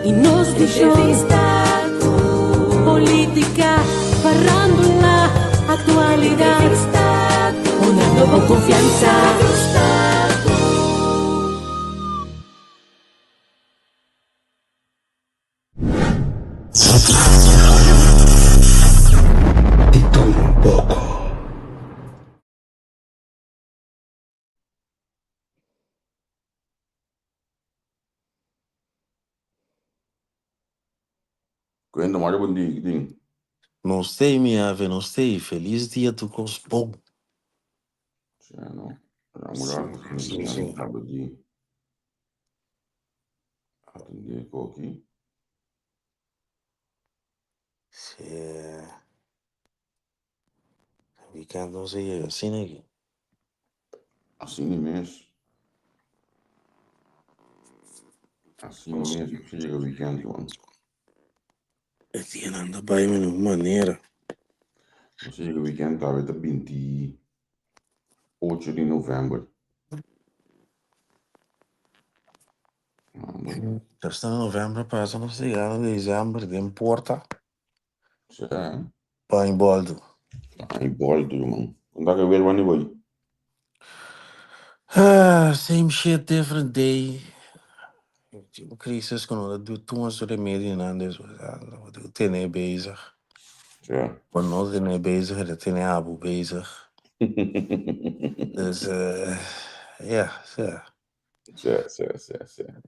Y nos vision. Politica, farándula, actualidad. Una nueva confianza. Di tur un poko. Cuenta Mario bon dia kitin. Nos tei mi ave nos tei felis dia tur kos bon. Sea no. Ramura Sí, sí. Caba di atende koki. Sí. Weekend no se yega asina aki. Asina mes. Asina mes no se yega weekend man. E dianan ta bai mi na un manera. No se yega weekend awe ta 28 di november. Tercer november pasa nos yega na december den porta. Sí. Pain boldo. Pain boldo, man. Kunda ke weer wanneer boy? Ah, same shit, different day. Un crisis ku no ta du tuma su remedionan dus bo tin ku tene bezig. Ja. Bo no tene bezig, e ta tene abo bezig. Dus ja, ja. Ja, ja, ja, ja.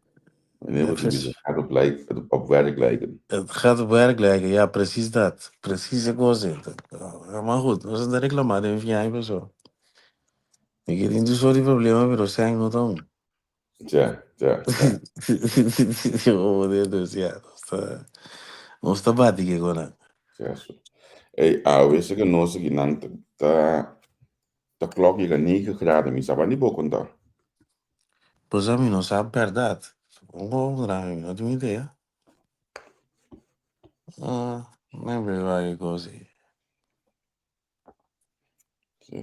Meneer wordt het gaat op, lijk, op werk lijken. Het gaat op werk lijken, ja, precies dat. Precies ik was het. Maar goed, we zijn de reclamar den fin aña so. Mi ke tin tur soort di problema, pero zijn no ta un. Ja, ja, ja. Joder, dus ja, nos ta, nos ta bati ke konan. Ja, so. Ey, awe se ke nos aki nan ta ta klok yega 9 graden, mi sa ba di bo konta. Pues ami no sa berdad. Supongo mi no tin idea. Ah, never wak e kos ei.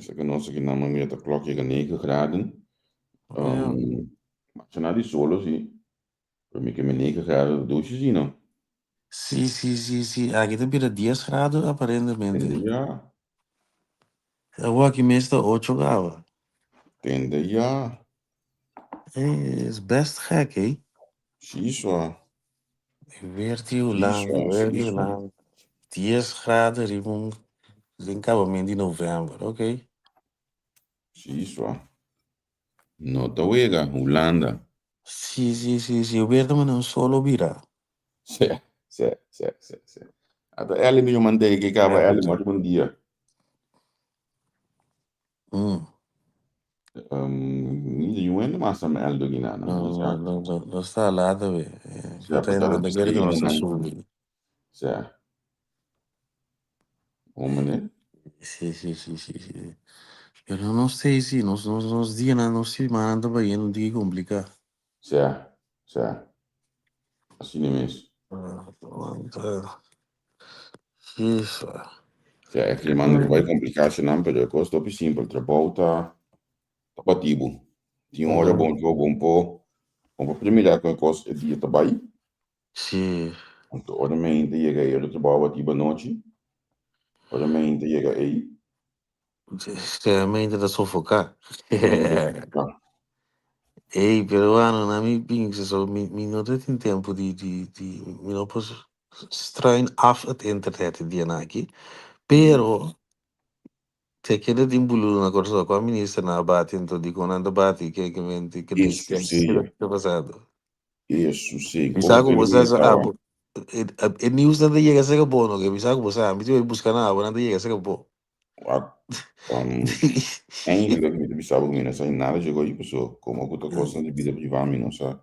Se ke nos aki nan mira ta klok yega 9 graden. Ja. Um, ma na di solo si. Pero mi ke mi 9 graden dushi si no. Sí, sí, sí, sí. Aki ta bira 10 graden aparentemente. Tende ya. Awor aki mes ta 8 gaba. Tende ya. Eh, is best gek, hè? Si so. Weer di Hulanda, weer di Hulanda. 10 graden riba un den kabament di novèmber, oké. Si so. No ta wega, Hulanda. Si, si, si, si. Weer ta manda un solo bira. Si, si, si, si, si. Ata Ellie mi mandei ke kaba Ellie, mori bon dia. Mm. Um, mi di un mas am Eldo ginana. No, no, no, no, no sta later we. Sí, Partij pero nan ta kere ku nos ta sí, subi. Sí. Un meneer. Sí, sí, sí, sí, sí. Pero no sé si nos, nos, nos dianan, nos simanan ta bayendo un tiki kompliká. Sí, sí. Asina mes. Jezus. Sí, e clima no ta bai komplikashonnan, pero e kos ta hopi simpel. Trabou ta ta batibu. Tin ora bon por bon por bon por primira kon e kos e dia ta bai. Sí. Anto ora mi hende yega ei, ora trabou a batibu anochi, ora mi hende yega ei. Sí, mi hende ta sofoká. Ey, peruano, na mi pinche so, mi, mi no ta tin tempo di, di, di, mi no por struin af het internet e dianan aki, pero te keda tin buludo na Kòrsou, kua minister nan a bati anto dikon nan ta bati, ke ke mente, ke Eso ke sí. ke ta pasando? Eso sí. Mi sa Komo ku te bo sa, lo ah, estaba? bo, e, e nieuws nan ta yega serka bo no, ke mi sa ku bo sa, mi tin buska nan, abo nan ta yega serka bo. Wak, um, eigenlijk mi ta bisa bo ku mi no sa nada dje ko'i paso komo ku ta kosnan di bida privá mi no sa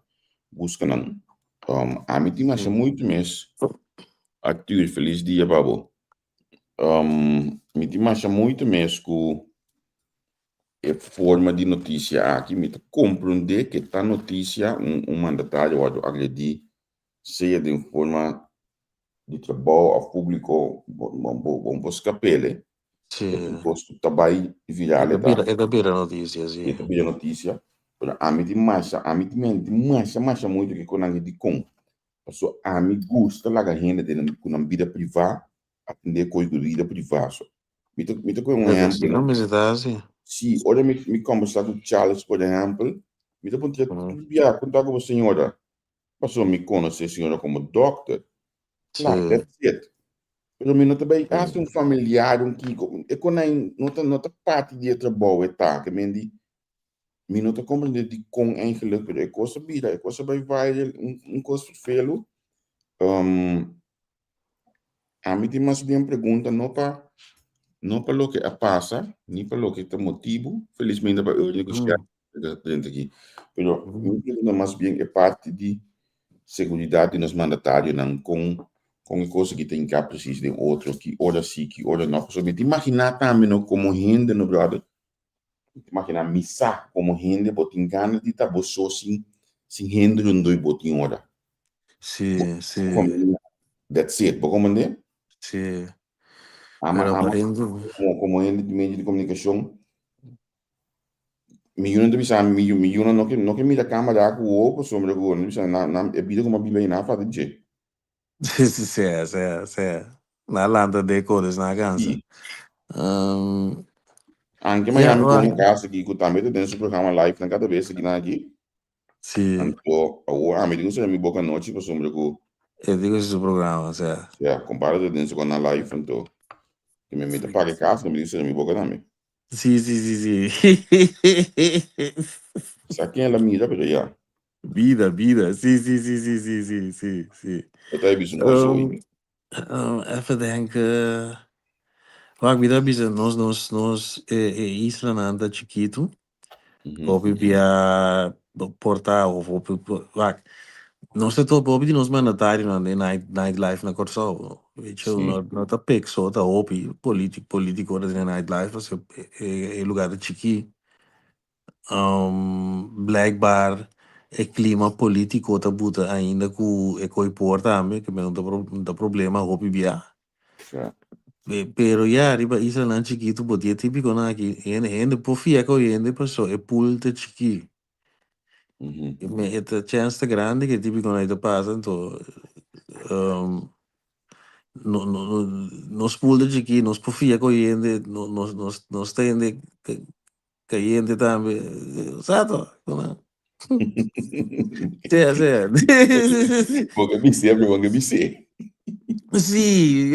buska nan. Um, ami tin masha muitu mes. Arthur, felis dia pa bo. Um, mi tin masha muitu mes ku e forma di notisia aki. Mi ta komprondé ke ta notisia un, un mandatario wòrdu agredí sea den forma di trabou òf públiko, bo, bo, bo, bo no por skap'el. Sí. E tin kos ku ta bai viral E e ta ta. bira, e ta bira notisia, sí. E ta bira notisia. Pero ami tin masha, ami tin men tin masha, masha muitu ke konan di dikon. Paso ami gusta laga hende den ku nan bida privá atendé kos ku bida privá. So mi ta kohe un Pero ehèmpel, si no? no mester ta hasi. Si ora mi kòmbersá ku Charles por ehèmpel, mi ta puntra tur bia kon ta ku bo señora? Pasobra mi konosé señora komo dòkter. Kla, that's it. Pero mi no ta bai hasi un familiar, un kiko. E konai no ta parti di e trabou e ta. Ke men di, mi no ta komprendé dikon eigenlijk, pero e kos a bira, e kos a bai viral, un kos ferfelu. Ami tin mas bien pregunta no pa no pa loke a pasa, ni pa loke ta motibu, felizmente pa Ernie ku Sherry ta drenta aki, pero mi pregunta mas bien e parti di seguridat di nos mandatarionan kon kon e kos aki ta hinká presis den otro, ki ora si, ki ora no, pasobra mi ta imaginá tambe no komo hende no brother, mi ta imaginá mi sa komo hende bo tin gana di ta bo so sin sin hende rondó i bo tin ora. Sí, sí. That's it, bo comprende? Sí. Ama, Pero ama, aparente. Como hende di medio di comunicacion, mi yunan ta bisa mi, mi yunan no ke, no ke mira camera ku wowo, pasobra ku nan ta bisa nan, nan, e bida ku mi a biba ei nan a falta dje. Sí, sí, sí, sí. Na lanta de kodes na cansa. Sí. Anke Miami con casa aki ku tambe ta den su programa live nan kada bes aki nan aki. Sí. Anto awor ami tin ku sera mi boka anochi pasobra ku. E tin ku hasi su programa, osea. Ya, kompare ta den su kanal live anto mi ta paga e kas, mi tin ku sera mi boka tambe. Sí, sí, sí, sí. Sa ken el a mira, pero ya. Bida, bida. Sí, sí, sí, sí, sí, sí, sí, sí. E ta bisa un kos hoy. Even denken. Wak, mi ta bisa nos, nos, nos e, e islanan ta chikitu. Hopi bia porta of hopi, wak, nos ta topa hopi di nos mandatarionan den night, nightlife na Kòrsou. Weet je, no, no ta pek so, ta hopi politi, politico ta den nightlife, pasobra e, e lugar ta chikí. Blijkbaar e klima polítiko ta buta ainda ku e koi por tambe, ke men no ta problema hopi bia. Pero ya riba islanan chikitu bo tin e típikonan aki, hende hende por fia ku hende paso e pool ta chikí. E ta chèns ta grandi ku e típikonan ei ta pasa, anto no no nos pool ta chikí, nos por fia ku hende, nos nos nos ta hende Cayente tambe. Sa to. Sea, sea. Bo ke bisé, bo ke bisé. Sí,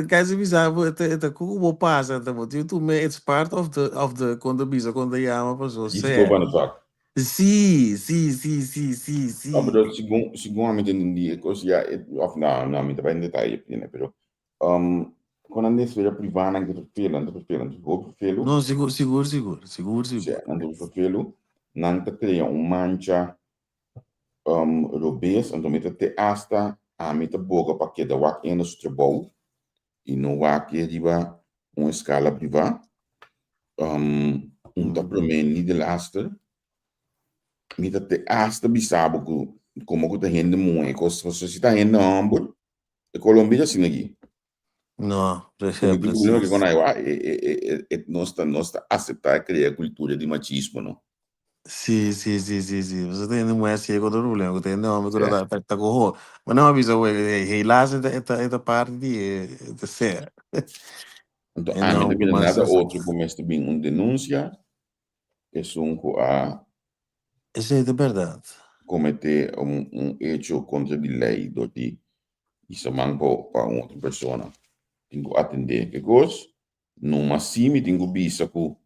casi bisa bo eta kuku bo pasa ta bo tin tu me it's part of the kon ta bisa kon ta yama paso sea. Disco pa talk. Sí, sí, sí, sí, sí, sí. No, pero segun ami ta entendí e kos ya, of no, no, mi ta bai en detaye pero Kon nan den esfera privá nan ke ferfelu, nan ta ferfelu, nan ta hopi ferfelu. No, sigur, sigur, sigur, sigur, sigur. Sea, nan ta hopi ferfelu, nan ta krea un mancha robes, anto mi ta te asta ami ta boga pa keda wak enda su trabou i no wak e riba un eskala privá. Un ta promé ni de laster. Mi ta te asta bisa bo ku komo ku ta hende muhé, kos pasobra si ta hende hòmber E Colombia ta asina aki. No, Porque tin problema que con Aiwa, e, e, e, e, nos ta, nos ta acepta e crea cultura di machismo, no? Sí, sí, sí, sí, sí. Você tem hende mujer sí, otro problema. Ku tin hende homber ku ta ta ta cojo. Maar no avisa we, helaas esta parte di e sea. Anto ami ta mira nada otro ku mester bin un denuncia, esun ku a Esei ta bèrdat. Kometé un echo kontra di lei dor di hisa man pa un otro persona. Tin ku atendé e kos. Numa si mi tin ku bisa ku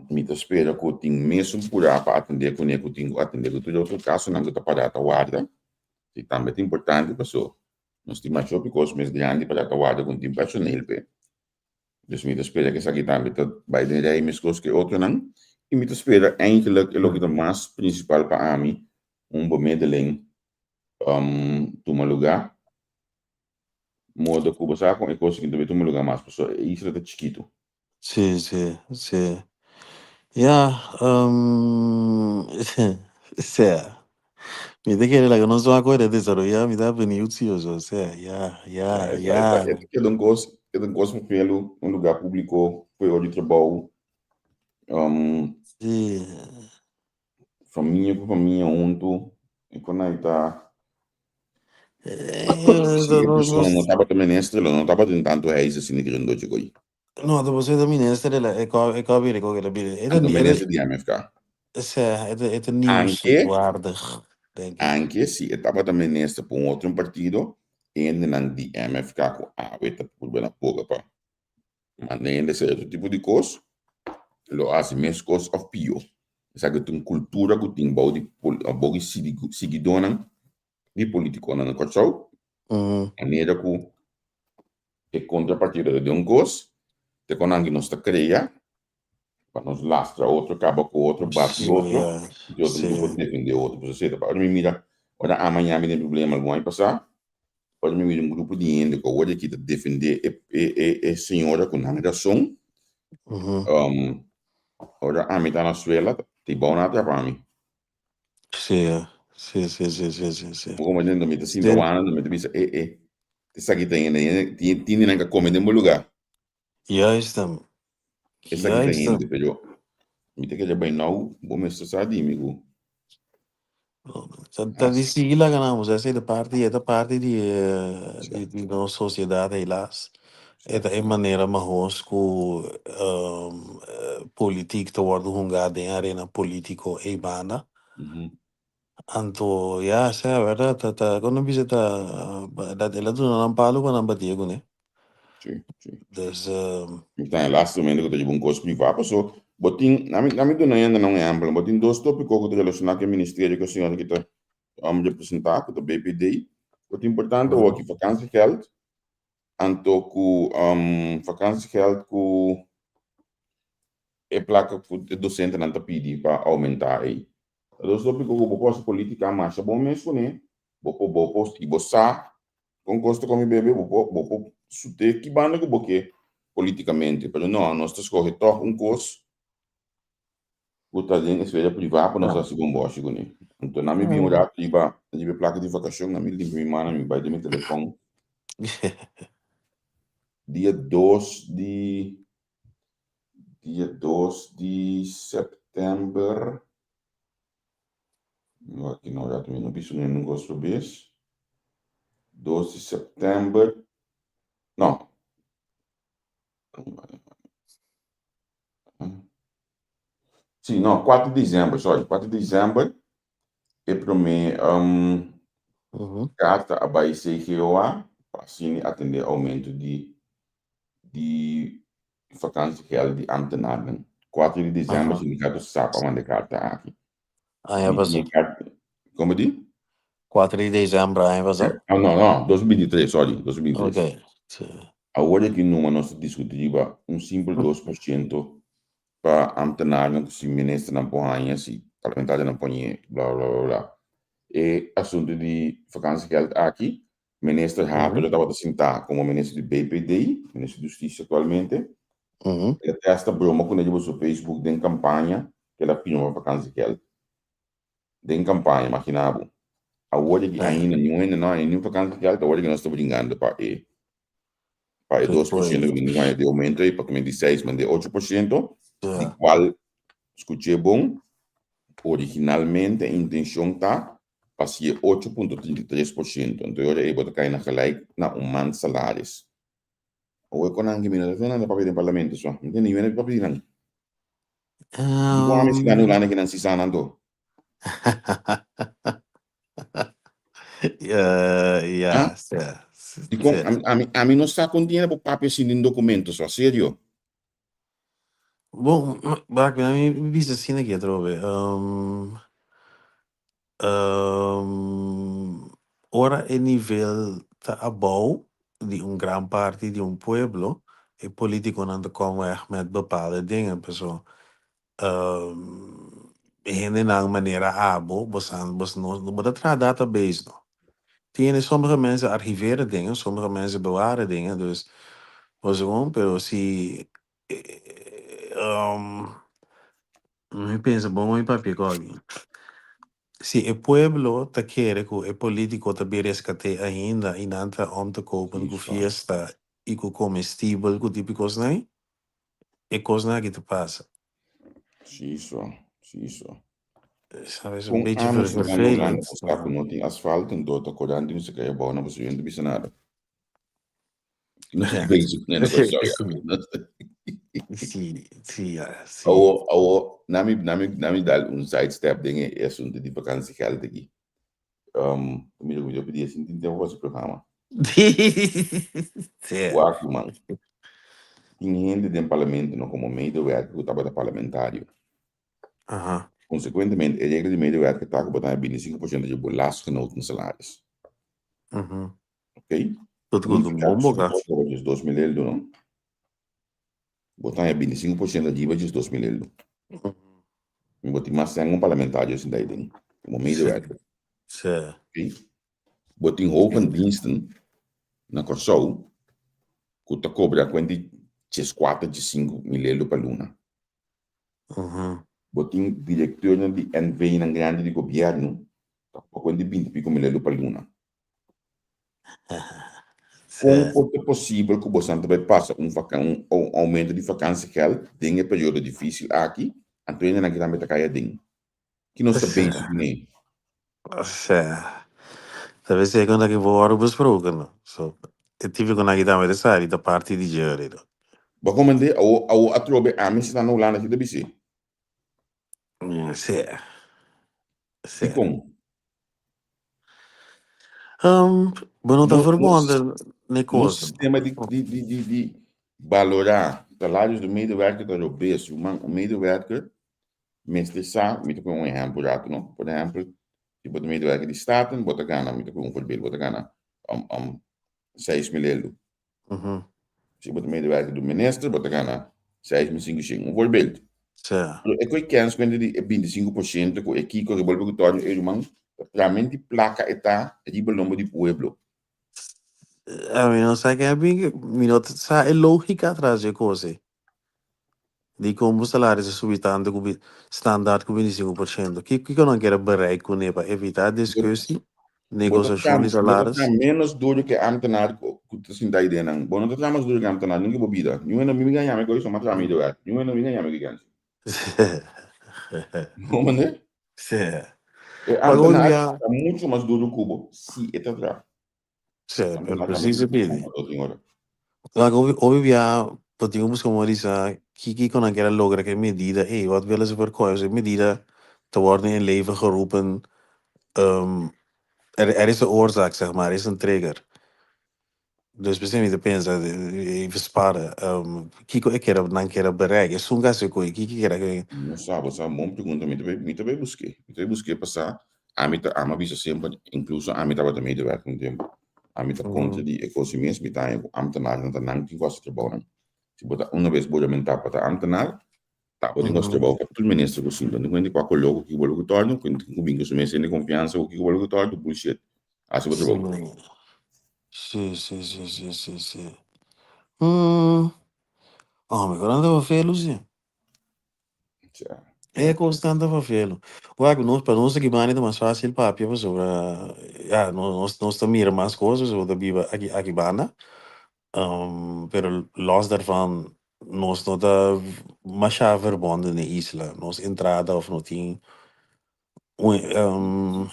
mi ta spera ku tin mesun purá pa atendé kuné ku tin ku atendé ku tur e otro kasonan ku ta pará ta warda. Si tambe ta importante paso nos tin masha hopi kos mes grandi pará ta warda ku no tin personel p'e. Dus mi ta spera ku esaki tambe ta bai den rei meskos ku e otronan. I mi ta spera eindelijk e loke ta mas prinsipal pa ami, un bemiddeling tuma lugá. Modo ku bo sa kon e kos aki ta bai tuma lugá mas pasobra e isla ta chikitu. Sí, sí, sí. Ya, sea. Mi ta kere laga nos wak ora desaroyá, mi ta beniut si oso, sea, ya, ya, ya. E ta keda un kos, keda un kos ferfelu, un lugá públiko, fo'i ora di trabou. Sí. Famia ku famia huntu, e kon ai ta. Si e persona no tabata minister, lo no tabatin tantu heis asina ki rondochi ko'i. No, ta pasobra e ta minister, el a e ko e ko bira ku el a bira. E ta Anto e ta minister di MFK. Sí, e ta e ta Anke, nieuwswaardig, denk ik. anke si e tabata minister pa un otro partido, hendenan di MFK ku awe ta purba na boga pa manda hende hacer otro tipo di kos, lo hasi mes kos of pio. Esaki ta un kultura ku tin bou di bou di siguidónan di politikonan na Kòrsou, manera ku e kontrapartida ta den un kos, te kon nan ki nos ta krea pa nos lastra otro, kaba ku otro, bati otro, i otro no por defende otro. Por eso ora mi mira, ora ama ñami den problema algun aña pasá, ora mi mira un grupo di hende ku awor aki ta defende e señora ku nan rason, ora ami ta na suela, ta bou nan atrapa mi. Sí, sí, sí, sí, sí, sí, sí. Bo como dentro mi ta sinta wana, mi ta bisa, eh, eh, esaki ta hende, hende, tin, tin nan ka come den bo lugar. Juist hem. Esaki ta Juist hem. hende, pero mi ta kere bai nou, bo mester sa di mi ku. Ta, ta di sigui laga nan, o sea, de parti, e ta parti di, eh, di, di nos sociedad helaas. E ta e manera mahos ku um, eh, politiek ta wordo hungá den arena politico ei banda. Anto, ja, sea, verdad, ta, ta, kon nan bisa ta, dat el a duna nan palo pa nan batia kuné. Sí, sí. Dus, um, Mi ta helaas momento ku ta riba un kos privá, paso bo tin, na mi, na mi duna hende nan un ehèmpel, bo tin dos tópiko ku ta relashoná ku e ministerio ku e señora ki ta um, representá, ku ta BPD. Ku ta importante awor ki vakansiegeld, anto ku um, vakansiegeld ku e plaka ku e dosentenan ta pidi pa oumentá ei. Ta dos tópiko ku bo por hasi polítika masha bon mes kuné, bo por bo por si bo sa kon kos ta komi bebe, bo por bo por sut'é ki banda ku bo ke polítikamente, pero no, nos ta skohe tòg un kos ku ta den esfera privá pa nos hasi bon bòshi kuné. Anto nan mi bin un rato riba riba e plaka di vakashon, nan mi limpia mi mannan, mi bai den mi telefòn. Dia dos di dia dos di sèptèmber, mi wak aki no rato mi no bisa un hende un kos robes, dos di sèptèmber, no. Sí, no, 4 di dezember, sorry, 4 di dezember, e promé um, karta a bai CGOA pa asina atendé aumento di di vakantiegeld di ambtenarnan. 4 di dezember sindikato SAP a manda e karta aki. Aña Mi pasá. tin e karta, komo di? 4 di dezember aña pasá. Ah, no, no, 2023, sorry, 2023. Ok, sí. Awor aki numa nos ta diskutí riba un simpel 2% pa ambtenarnan ku si ministernan por haña, si parlamentarionan por hañ'é, bla bla bla bla. E asuntu di vakantiegeld aki, minister Hato lo tabata sintá komo minister di BPD, minister di Hustisia aktualmente, el a testa broma kuné riba su Facebook den kampaña ku el a firma pa vakantiegeld. Den kampaña, imagina bo. Awor aki ainda niun hende no haña niun vakantiegeld, awor aki nos ta bringando pa e pa e 2% ku nan haña di oumento ei, pa ku di seis manda e 8%, di kual, skuch'é bon, originalmente e intenshon ta pa si e 8.33%, anto e ora ei bo ta kai na gelijk na un maand salaris. Awor kon nan ke mi no ta tende nan ta papia den parlamento so, mi tende niun hende papia di nan. Dikon ami si gana Hulanda ke nan si sa nan to? Ja, Dikon ami ami no sa kon tin hende por papia sin den documento so, serio. Bon, wak, mi bisa asina aki atrobe. Ora e nivel ta abou di un gran parti di un pueblo, e politiconan ta kom weg met bepaalde dingen. Paso hendenan manera abo, bosan, bos no, bo ta traha database no. Tiene sommige mensen archiveren dingen, sommige mensen bewaren dingen, dus bo segun, pero si mi pensa bon mi papia ku aki. Si e pueblo ta kere ku e politico ta bin reskat'é ainda i nan ta om te kopen ku fiesta i ku komestibel ku tipo kosnan ei, e kosnan aki ta pasa. Si so, si so. Sabes, un Kon beetje ami si na Hulanda vervelend. bo sa ku no tin asfalto anto ta korante mester kai abou na pasobra no ta bisa nada. Nos ta bezig ku nena Kòrsou ya. Sí, sí, ja, sí. Awo, awo, nami, nami, nami dal un side step den e asunto di vakantiegeld aki. Um, mira ku mi ta pidi asin tin tempo pa hasi programa. Sí. Wak man. Tin hende den parlamento no komo medewerker ku tabata parlamentario. Aha. Konsekuentemente e regla di medewerker ta ku bo ta haña 25% di bo lastgenoten salaris. Mhm. Ok? Tot Ta ku un nifiká bon ku si boka. bo ta djes 2000 eldo no, bo ta haña 25% riba djes 2000 eldo. Mi bo tin mas sèn un parlamentario sinta ei den komo medewerker. Sí. Ok? Bo tin hoven diensten na Kòrsou ku ta kobra kuenta di 14, 15 mil eldo pa luna. Bo tin direktornan di NV-nan grandi di gobièrnu ta kobra kuenta di 20 piko mil eldo pa luna. Kon por ta posibel ku bosan ta bai pasa un un oumento di vakansiegeld den e periodo difísil aki, anto hendenan aki tambe ta kai aden? Ki nos ta bezig kuné? Osea, ta besei kon aki bo wòrdu besproken no. So, e típikonan aki tambe ta sali ta parti di dje no. Bo a komprendé? Awo, awo atrobe ami si ta na Hulanda ki ta bis'é. Sea. Sea. Dikon? Um, bo no ta No, nos, verbonden ne nos kos. sistema di, di, di, di, di balorá salarios di medewerker ta robes. Ruman, un medewerker mester sa, mi ta pone un ehèmpel rato, no? Por ehèmpel, si bo ta medewerker di Staten, bo ta gana, mi ta pone un voorbeeld, bo ta gana um, um, 6000 euro. Si bo ta medewerker di un minister, bo ta gana 6500, un voorbeeld. Sa. Pero e koe kens kuenta di e 25% ku e kiko rebolbe ku torno e ruman, ta tramenti plaka e ta riba lombo di pueblo. A mi no sa ken a bin, mi no sa e logika tras di e kos ei. Di kon bo salario ta subi tantu ku standaard ku 25%. Kiko nan kier a bereik kuné pa evitá discusie, Bo ta negosiashon di tra, bo ta salaris? tra menos duro ke ambtenaar ku ku ta sinta ei den nan. Bo no ta tra mas duro ke ambtenaar nunca bo bida. Niun hende no mi gaña mi ku esei, ma tra mi de werk. Niun hende no mi gaña mi ku e ganchi. Bo mende? Sí. E Maar hopi ambtenaar bia, ta mucho mas duro ku bo si e ta tra. sí, pero Ambtenaar tambe precies tin e pidi. ku tin ora. Wak hopi hopi bia bo tin ku buska moda di sa ki kiko nan kier a logra ku e medida ei, wat willen ze verkooi? Pasobra e medida ta wòrdu in leven geroepen, er er is een oorzaak zeg maar, er is een trigger. Dus p'esei mi ta pensa even sparen, kiko e kier a nan kier a bereik? Esun ku a hasi ku e kiko kier a. No sa, bo sa bon pregunta, mi ta bai mi ta bai busk'é, mi ta bai busk'é pasá ami ta ama bisa semper, inkluso ami tabata medewerker un tempu. Ami ta kontra di e kos mes, mi ta haña ku ámtenarnan ta nan tin ku hasi trabounan. Si bo ta una bes bo lamentá pa ta ámtenar, ta bo tin ku hasi trabou pa tur minister ku sinta. No ku hende ku a koló ku kiko bo lo ku tòrdu, ku tin ku bin ku su mes hende konfiansa ku kiko bo lo ku tòrdu, bullshit. Hasi bo trabou. Sí, sí, sí, sí, sí, sí. Hmm. Oh, mi koran ta vervelu, sí. Tja. E kosnan ta vervelu. Wak, nos, pa nos aki banda ta mas fácil papia pasobra, ya, nos, nos ta mira mas kos pasobra ta biba aki, aki banda. Pero los daarvan, nos no ta masha verbonden na e isla. Nos entrada of no tin un,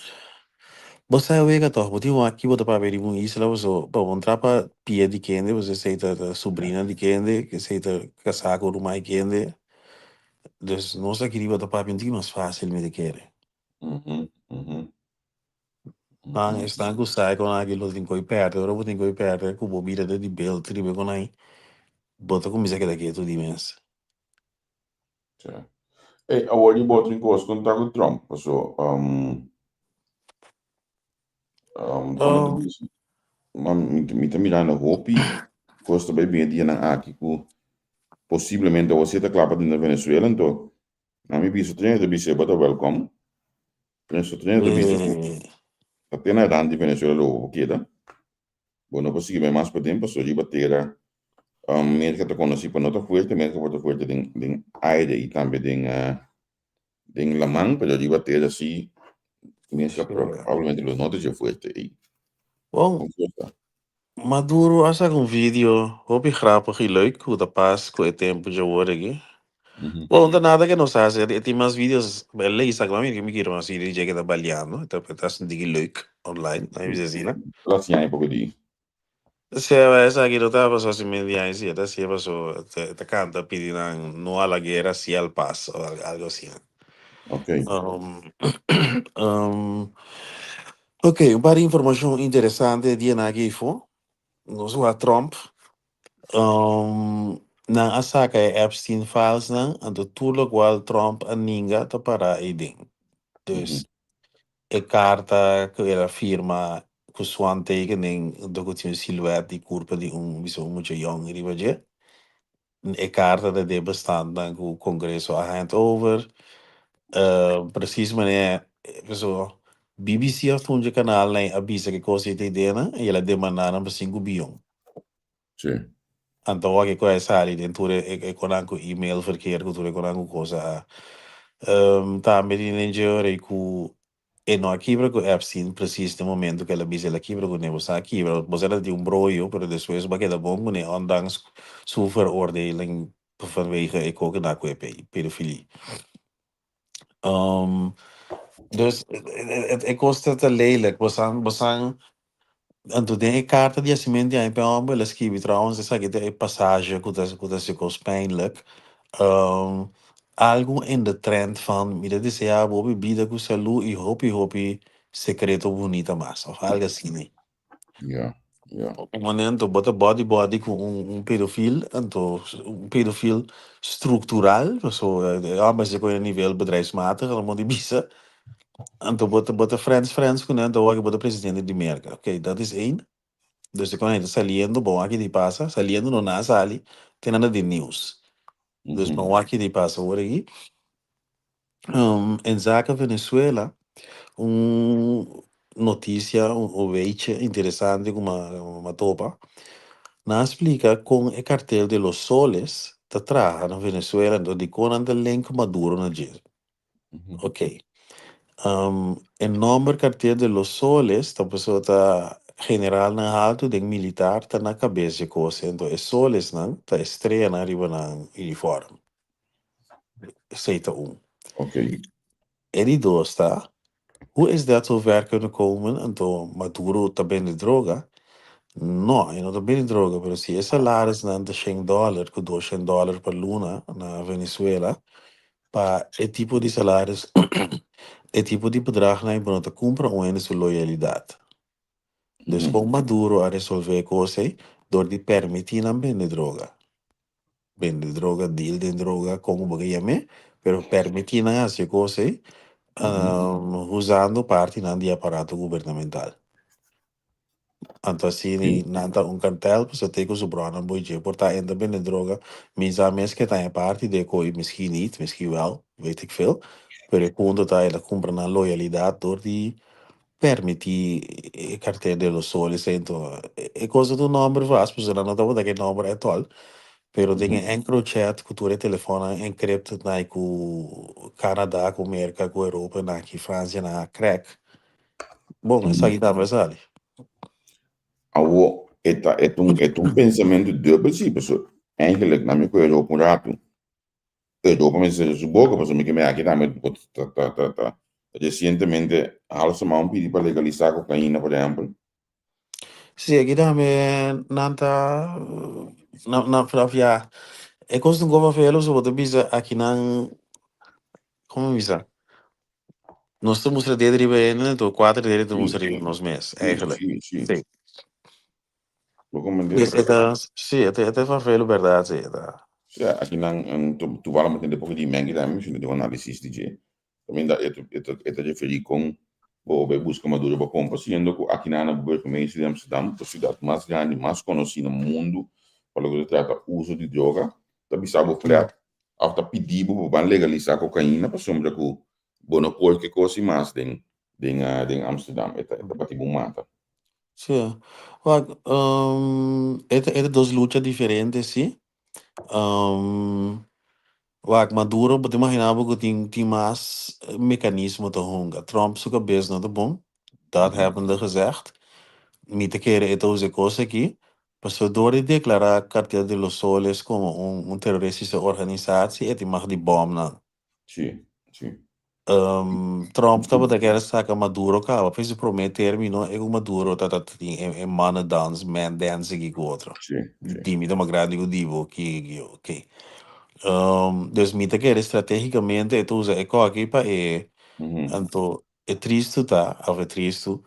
bo sa e wega toch, bo tin wak ki bo ta papia riba un isla paso pa bo entra pa pia di kende, pasobra esei ta ta sobrina di kende, esei ta kasá ku ruman di kende. Dus nos aki riba ta papia un tiki mas fácil mi ta kere. Nan esnan ku sa kon aki lo tin koi pèrdè, ora bo tin koi pèrdè ku bo bira ta di belt riba kon ai, bo ta kuminsá keda ketu di mes. Tja. Ey, awor di bo tin kos konta ku Trump, paso um, um, komo ta bisa, ma mi, mi ta mirando hopi kos ta bai bin e dianan aki ku posiblemente awor si e ta kla pa denter Venezuela, anto na mi bisa Trinidad ta bisa bo ta welkom. Trinidad ta bisa ku ta te na rand di Venezuela lo bo keda. Bo no por sigui bai mas paden pasobra riba tera Merka ta konosí pa no ta fuerte, Merka por ta fuerte den den aire i tambe den den laman, pero riba tera sí Merka probablemente lo no ta dje fuerte ei. Bon, Kon fuerta? Maduro a saka un video hopi grapig i leuk ku ta pas ku e tempu dje awor aki. Bon, no ta nada ku nos hasi. E tin mas videos. El a saka mi mi kiro mas video di ku ta baliando. Ta ta sinti leuk online. Na mi asina. La siña un poko di. Sí, esaki no ta pasó así medio aña, sí, ta sí pasó, ta kanta pidi nan "no a la guerra, sí al paz", o algo así. Ok, un par di informashon interesante di aki fo. Nos wa Trump. Nan a saka e Epstein files nan, anto tur lokual Trump a ninga ta para eiden. Dus e karta ku el a firma ku su handtekening, anto ku tin un silhouette di kurpa di un bisa un mucha yong riba dje. E karta ta den bestand nan ku Kongreso a hand over. Precies meneer, so, BBC of un kanaal nan a bisa ku kos ei dena i el a demandá nan pa 5 bion. Anto wak ku a sali den tur e konan ku e-mail verkeer ku tur e konan ku kos a. Tambe tin den dje ku e no a kibra ku Epstein precies na momento ku el a bisa el a kibra kuné. Bo sa kibra, bo sa tin un broyo, pero despues bo a keda bon kuné ondanks su veroordeling vanwege e koke na ku e pedofilie. Dus e kos ta lelijk. Bo sa anto den e karta di hasimentu di pa hòmber el a skibi trouwens esaki ta e passage ku ta hasi kos pijnlijk. Algo in de trend van mi ta deseá bo hopi bida ku salú i hopi hopi sekreto bunita mas of algo asina. Op un momento bo ta body body ku un pedofiel, anto un pedofiel struktural, so ja, maar se kon nivel bedrijfsmatig, dan moet bisa. Anto bo ta friends friends kuné, anto bo ta presidente di Merka. Oké, dat is één. Dus e kon saliendo, bon aki di pasa, saliendo no na sali, tin nada di nieuws. Dus bon aki di pasa awor aki. In zake Venezuela, un notisia, un weetje interesante ku m'a topa. Nan a splika kon e Cartel de los Soles ta traha na Venezuela, anto di kon nan ta link Maduro na dje. Ok. E nòmber Cartel de los Soles ta pasobra ta generalnan altu den militar ta na kabes dje kos. Anto e soles nan ta e streanan riba nan uniform. Esei ta un. E di dos ta, hoe is dat zo ver kunnen komen? Anto Maduro ta bende droga? No, e no ta bende droga, pero si e salarisnan ta $100 ku $200 pa luna na Venezuela, pa e tipo di salaris, e tipo di bedragnan bo no ta kumpra un hende su loyalidat. Dus kon Maduro a resolvé e kos ei? Dor di permití nan bende droga. Bende droga, deal den droga, kon bo ke yam'é, pero permití nan hasi e kos ei, usando partinan di aparato gubernamental. Anto asina nan ta un kartel, pues te ku su brònan boy dje por ta e ta bende droga. Mi sa mes ke ta e parti de koi, misschien niet, misschien wel, weet ik veel. Pero e punto ta el a kumpra nan loyalidat dor di permití e Cartel de los Soles. Anto e kos ta un nòmber vast, pasobra nan no tabata ke nòmber at all. Pero den e EncroChat ku tur e telefònnan encrypted na ku Canada, ku Merka, ku Europa, na aki Fransia nan a crack. Bon, esaki tambe a sali. Awo, e ta un pensamentu dubbel sí, pasobra eigenlijk na mi ku Europa un ratu. Europa mester su boka, pasobra mi ke me aki tambe ta resientemente halsa man pidi pa legalisá kokaina, por ehèmpel. Sí, aki tambe nan ta na na ja, e kos ta un kos vervelend, so bo ta bisa aki nan, kon bisa? Nos ta mustra dedo riba hende, anto kuater dedo ta mustra riba nos mes, eigenlijk. Sí. Bo comprende? Dus e ta, sí, e ta vervelend bèrdat, sí, e ta. Sí, aki nan toevallig mi tende poko di Mengi tambe, mi tin un análisis di dje. Kaminda e ta referí kon bo bai buska Maduro pa pompa, siendo ku aki nan na burgemeester di Amsterdam, e siudat mas grandi, mas konosí na mundu pa loke ta trata uso di droga, ta bisa bo flat òf ta pidi bo pa ban legalisá kokaina pasobra ku bo no por ke kos i mas den Amsterdam. E ta bati bo mata. Sí. Wak, e ta dos lucha diferente, sí. Wak, Maduro, bo ta imaginá bo ku tin mas mekanismo ta hunga. Trump su kabes no ta bon. Dat hebbende gezegd. Mi ta kere e ta usa e kos aki. Pasobra dor di deklará Cartel de los Soles komo un un teroristische organisatie e tin mag di bòm nan. Sí, sí. Trump tabata kere saka Maduro kaba pa su promé término e ku Maduro ta ta tin e e mannen dans, man dance aki ku otro. Sí, sí. Di mi ta mas grandi ku di bo, ki ki ok. Dus mi ta kere stratégikamente e ta usa e kòki pa e anto e tristu ta, òf e tristu,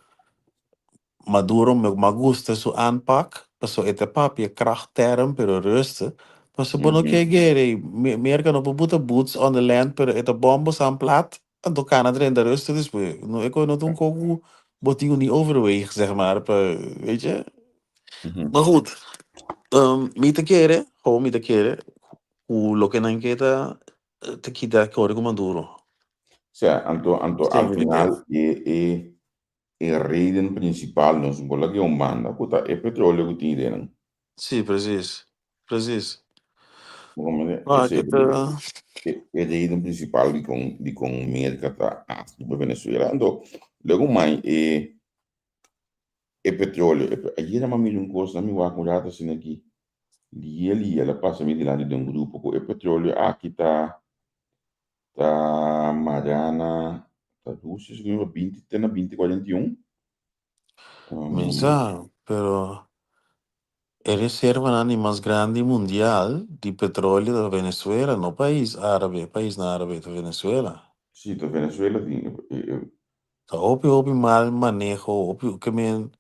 Maduro mi a gusta su aanpak paso e ta papia krachtterm pero rustig paso bo no ke gere Merca no por buta boots on the land pero e ta bombo san plat anto cana drenta rustig despues no e koe no ta un koe ku bo tin ku ni overweeg zeg maar pa weet je maar goed mi ta kere gewoon mi ta kere ku loke nan ke ta ta kita kore ku Maduro. Sea anto anto al final e e E reden principal nos bo laga un banda cu ta e petroleo cu tin den nan. Sí, precies. Precies. Bo comprende? Ah, Ese ke ta. e e reden principal dicon dicon Merca ta ask pa Venezuela. Anto luego mai e e petroleo e ayer a mira un cos na mi wak un rato asina aki liye liye el a pasa mi dilanti den un grupo cu e petroleo aki ta Ta Mariana ta Rusia segun mi 20 te na 2041. Mi sa, pero e reservanan di mas grandi mundial di petroleo ta Venezuela, no pais árabe, paisnan árabe, ta Venezuela. Sí, ta Venezuela tin e, e, e. Ta hopi hopi mal maneho, hopi ke men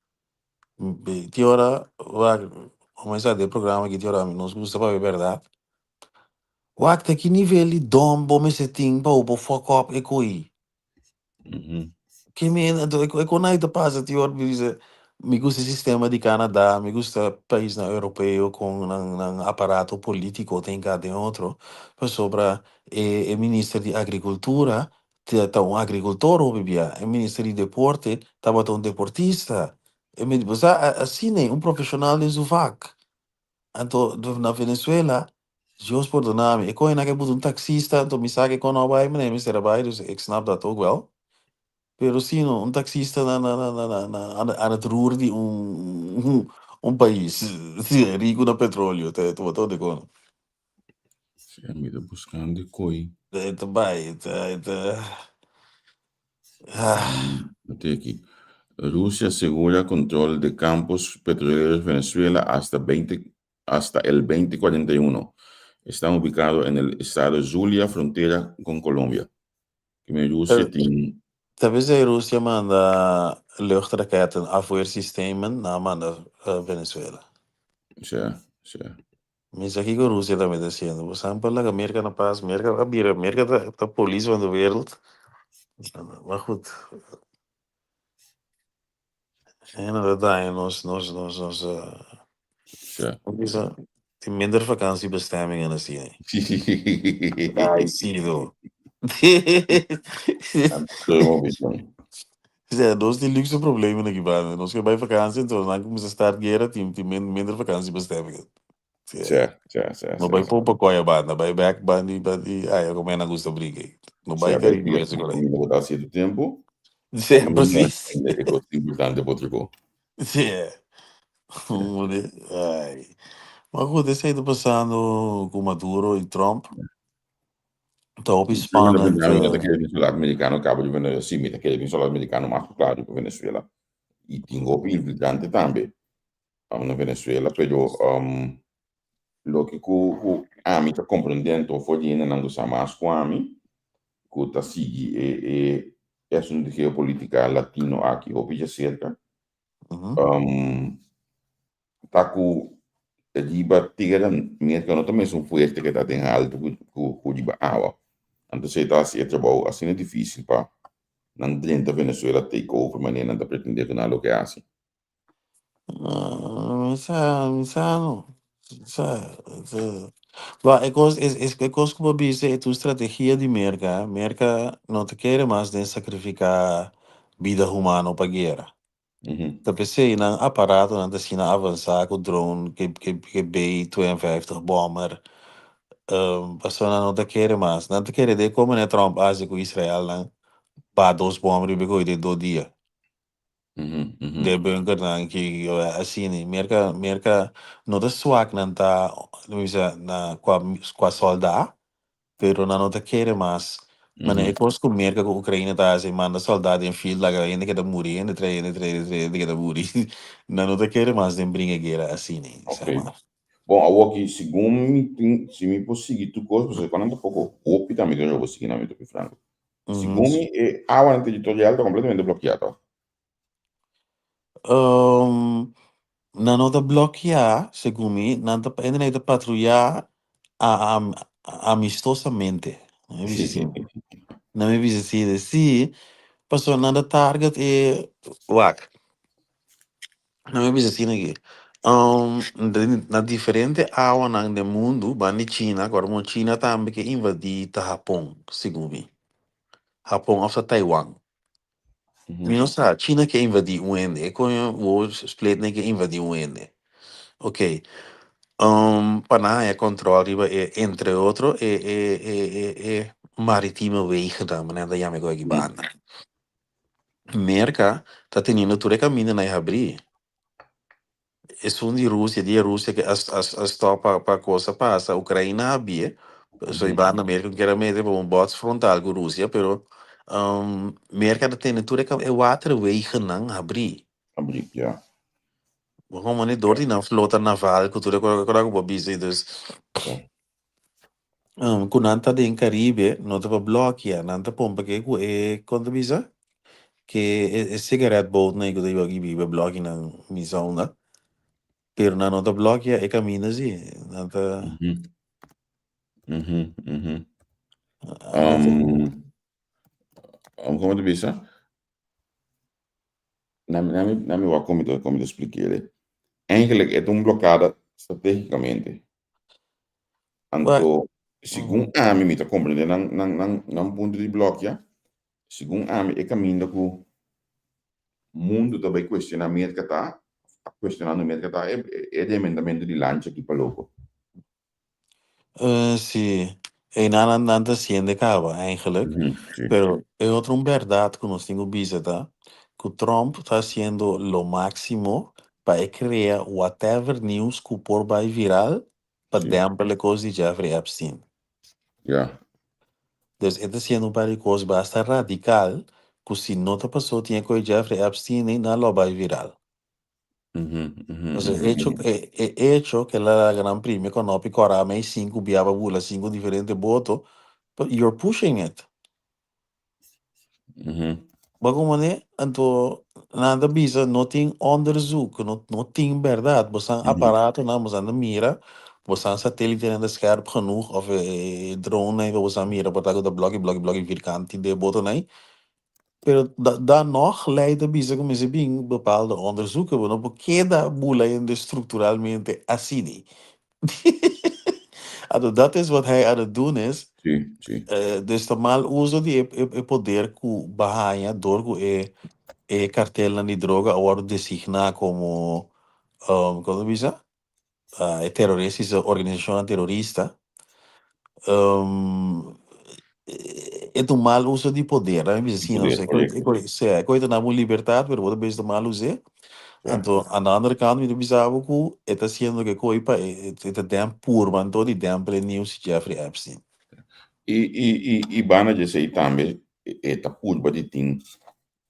tin ora wak comenzá den programa aki tin ora nos gusta papia bèrdat. Wak ta ki nivel di dom bo mester tin pa bo por fuck up e koe. Ke men anto e konai ta pasa tin ora mi bisa mi gusta e sistema di Canada, mi gusta paisnan europeo kon nan nan aparato politico ta hinka den otro pasobra e e minister di agricultura ta ta un agricultor hopi bia, e minister di deporte tabata un deportista, e bo sa asina un profesional den su vak. Anto na Venezuela, Dios pordona mi, e koe nan ke buta un taxista, anto mi sa ke kon no bai, manera mi mester a bai, dus ik snap dat ook wel. Pero si no, un taxista na na na na na aan aan het roer di un un pais rico na petroleo, ta ta ta kon. Sí, mi ta buscando e koi. E ta bai, e ta e ta ah. Mete aki. Rusia asegura control de campos petroleros Venezuela hasta 20 hasta el 2041. Están ubicados en el estado Zulia, frontera con Colombia. Kime Rusia tin. Ta p'esei Rusia manda luchtraketten, afweersystemen, nan a manda Venezuela. Sja, sja. Mi sa kiko Rusia tambe ta haciendo. Bo san pa laga Merca na paz. Merca a bira, Merca ta, ta polis van de wereld. Maar goed. En ta daña nos, nos, nos, nos, Ja. hoe bisa, tin minder vakantiebestemmingen asina. Ay, sí, do. Ja, nos tin luxe problemen aki banda. Nos ke bai vakantie, entonces nan kuminsa start guera, tin, tin minder vakantiebestemmingen. Sí, sí, sí. No bai popa koya banda, bai bek bandi, bandi, ay, como nan gusta brinca. No bai Caribe ese con ahí. No ta cierto tempo. Sí, precies. É coisa importante para outro go. Sí. Ay. Maar goed, esei ta pasando ku Maduro i Trump. Ta hopi spannend. Mi ta kere bin soldaat americano cabo di Venezuela. Sí, mi ta kere bin soldaat americano mas claro di Venezuela. I tin hopi infiltrante tambe na Venezuela, pero um, loke ku, ku ami ta comprendendo for di hendenan ku sa mas ku ami, ku ta sigui e, e, e asunto di geopolítica latino aki hopi dje cerca, um, ta ku riba tera Merca no ta mesun fuerte ke ta den haltu ku, ku, ku riba awa. Anto esei ta hasi e trabou asina difícil pa nan drenta Venezuela take over manera nan ta pretende ku nan loke hasi. Mi sa, mi sa no. Mi sa, sa. Ba, e kos, e, e, e kos ku bo bisa e tu strategia di Merka. Merka no ta kere mas den sakrifiká bida humano pa guera. Ta p'esei nan aparatonan ta asina avansá ku drone, ke, ke, ke B-52 bomber. Pasobra nan no ta kere mas. Nan ta kere den kon manera Trump a hasi ku Israel nan ba dos bom riba e koe den dos dia. De bunkernan ki asina. Merka Merka no ta swak nan ta bisa na kua kua solda pero nan no ta kere mas. Mane e kos ku Merka ku Ukraina ta hasi manda solda den field laga hende keda muri hende trae hende trae hende trae hende keda muri. Nan no ta kere mas den bringa guera asina. Ok. Bon awoki segun mi tin si mi por sigui tur kos pasobra ku nan ta poko hopi tambe ku nan por sigui nan mi ta pi franko. Segun mi e awanan teritorial ta kompletamente blokiá tòg? Nan no ta blokiá segun mi, nan ta hende nan ta patruyá amistosamente. Nan mi bisa así. Nan mi bisa así de sí, pasobra nan ta target e wak. Nan mi bisa asina aki. Na diferente awanan den mundu, banda di China, kòrda mo China tambe ke invadí ta Hapon, segun mi. Hapon òf ta Taiwan. Mi no sa, China ke invadí un hende, e koño wo split nan ke invadí un hende. Ok, pa nan haña kòntròl riba e, entre otro, e e e e e maritieme wegennan, manera nan ta yama e koe aki banda. Merka ta teniendo tur e kamindanan e habrí. Esun di Rusia, dia Rusia ke a a a stop pa pa kos a pasa, Ukraina a bie, so i banda Merka kier a mete pa un bots frontal ku Rusia, pero Merka ta tene tur e e waterwegennan habrí. Habrí, ya. Bo komo ni dor di nan flota naval ku tur e kos ku bo bisa, dus ku nan ta den Caribe no ta pa blokia, nan ta pompa ke ku e kon ta bisa? Ke e cigarette boat nan ku ta yuda biba bloki nan misa unda, pero nan no ta blokia e kaminda si, nan ta Komo ta bisa? Nami wak kon mi ta splik'é. Eigenlijk e ta un blokada strategicamente. Anto, segun ami, mi ta comprende nan, nan, nan, nan punto di blokia. Segun ami, e caminda cu mundo ta bay cuestiona Merca ta, ta cuestionando Merca ta e, e remendamento di lancha aki pa loco. Si, einan nan, nan ta siende caba eigenlijk. Si. Pero e otro un berdad cu nos tin cu bisa ta cu Trump ta haciendo lo maximo pa e crea whatever news cu por bay viral pa dempel e cos di Jeffrey Epstein. Dus e ta haciendo un par di cos basta radical cu si no ta paso tin e coy Jeffrey Epstein ey nan lo bay viral. Entonces, hecho, e, e hecho que la laga nan primi konopi kora mei sinku bia pa bula sinku diferente boto, but you're pushing it. Bo como ne? Anto nan ta bisa no tin onderzoek, no, no tin berdad. Bo san aparatonan, bo san ta mira, bo san satelitenan ta scherp genoeg of e, e, e drone nan bo san mira por ta ku ta bloki bloki bloki vierkant de botonan ei. Pero da, dan nog lei ta bisa ku mester bin bepaalde onderzoeken, bo no por keda bula hende structuralmente asina. Anto dat is wat hij aan het doen is. Sí, sí. Dus ta mal uso di e, e, e poder ku bo a haña door ku e, e kartelnan di droga a wòrdu designá komo, um, kon ta bisa? E terroristische organisashonnan terorista. Um, e ta un mal uso di poder, laat me bisa asina. Poder, E correcto. e koe ta dabo un libertad, pero bo ta bezig ta mal us'é. Anto, aan de andere kant mi ta bisa bo ku e ta haciendo ke koe pa e ta demp purba anto di dempel e nieuws di Jeffrey Epstein. I, i, i, i banda di esei tambe e ta purba di tin,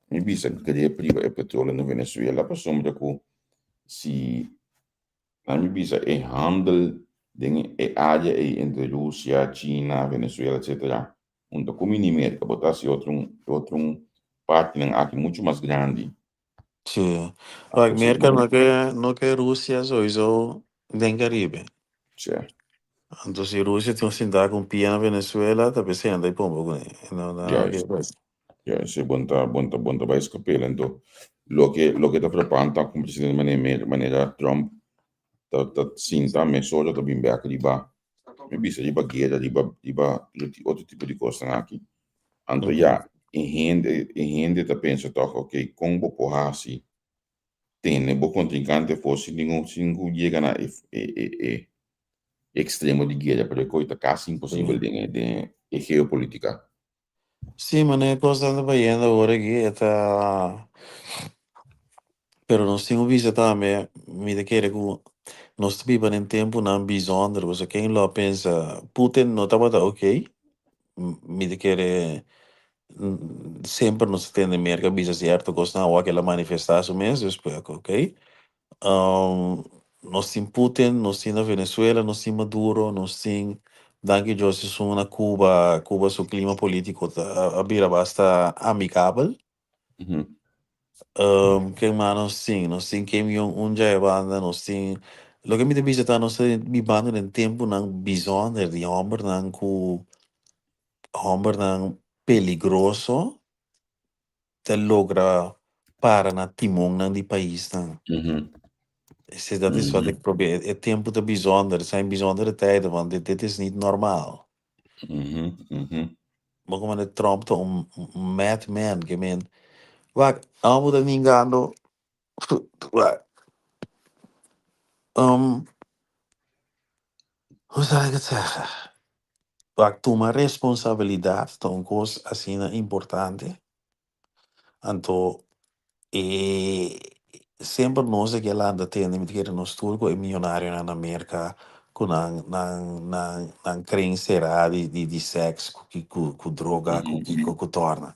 mi bisa grip riba e petroleo na Venezuela pasobra ku si Nan mi bisa e handel den e area ei entre Rusia, China, Venezuela etcetera hunto cu mini Merca bo ta haci otro otro partinan aki mucho mas grandi. Sí. Wak, Merca no ke no ke Rusia sowieso den Caribe. Sí. Anto si Rusia tin un sinta cu un pia na Venezuela ta p'esei nan ta pompa cune. No, no, no ke Juist. Ja, si bon ta bon ta bon ta bai skapel anto loke loke ta frapan ta ku presidente manera Merca manera Trump ta ta sinta mesora ta bin bek riba mi bisa riba guera riba riba otro tipo di kosnan aki anto ya e hende e hende ta pensa tòg okay kon bo por hasi tene bo kontrinkante afó sin ningun sin ku yega na e e e ekstremo di guera pero e kos ta kasi imposibel den e den e geopolitika. Sí, manera e kosnan ta bayendo awor aki e ta. Pero nos tin ku bisa tambe, mi ta kere ku nos ta biba den tempunan bizonder, pasobra ken lo a pensa Putin no tabata ok, mi ta kere semper nos ta tende Merka bisa sierto kosnan awor ke el a manifestá su mes, dus ok. Nos tin Putin, nos tin na Venezuela, nos tin Maduro, nos tin danki Dios esun na Cuba, Cuba su clima politico ta a bira basta amigabel. Ken mas nos tin? Nos tin Kim Jong Un dja e banda, nos tin loke mi ta bisa ta nos ta bibando den tempunan bizonder di hombernan ku hombernan peligroso ta logra para na timonnan di paisnan. Ese dat is wat ik probeer. E tempu ta bijzonder. Het zijn bijzondere tijden, want dit, dit is niet normaal. Bo como de Trump ta un madman, ke men. Wak, amo ta ningando. Wak. Hoe zal ik het zeggen? Wak, tuma responsabilidad ta un kos asina importante. Anto e semper nos a lanta tende, mi ta kere nos tur ku e miyonarionan na Merka ku nan nan nan nan kren será di di di sèks ku ku ku droga ku kiko ku tòrna.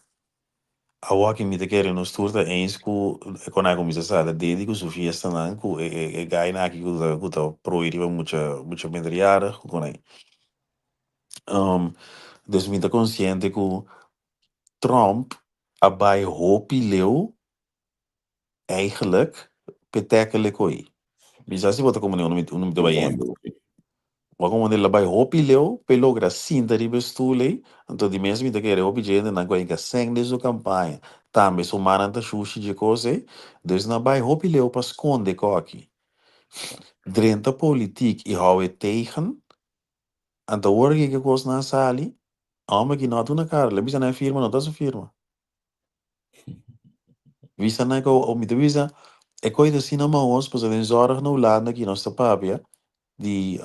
Awor mi ta kere nos tur ta eens ku e konai kuminsá sali dedi ku su fiestanan ku e e e gainan aki ku ta ku ta prooi riba mucha mucha minderjarig ku konai. Dus mi ta konsiente ku Trump a bai hopi leu eigenlijk p'e tackle e koe. Mi sa si bo ta komprende unda mi unda mi ta bai yendo. Bo a komprende el a bai hopi leu p'e logra sinta riba e stoel ei, anto di mes mi ta kere hopi djentenan ku a hinka sèn den su kampaña, tambe su mannan ta shushi dje kos ei, dus nan a bai hopi leu pa skonde koki. Drenta politiek i hou e tegen, Anto ora ki e kosnan a sali, homber ki no a duna kara, el a bisa nan e firma no ta su firma. Bisa nan ku mi ta bisa e koi ta asina mahos pasobra den zorg na Hulanda ki nos ta papia di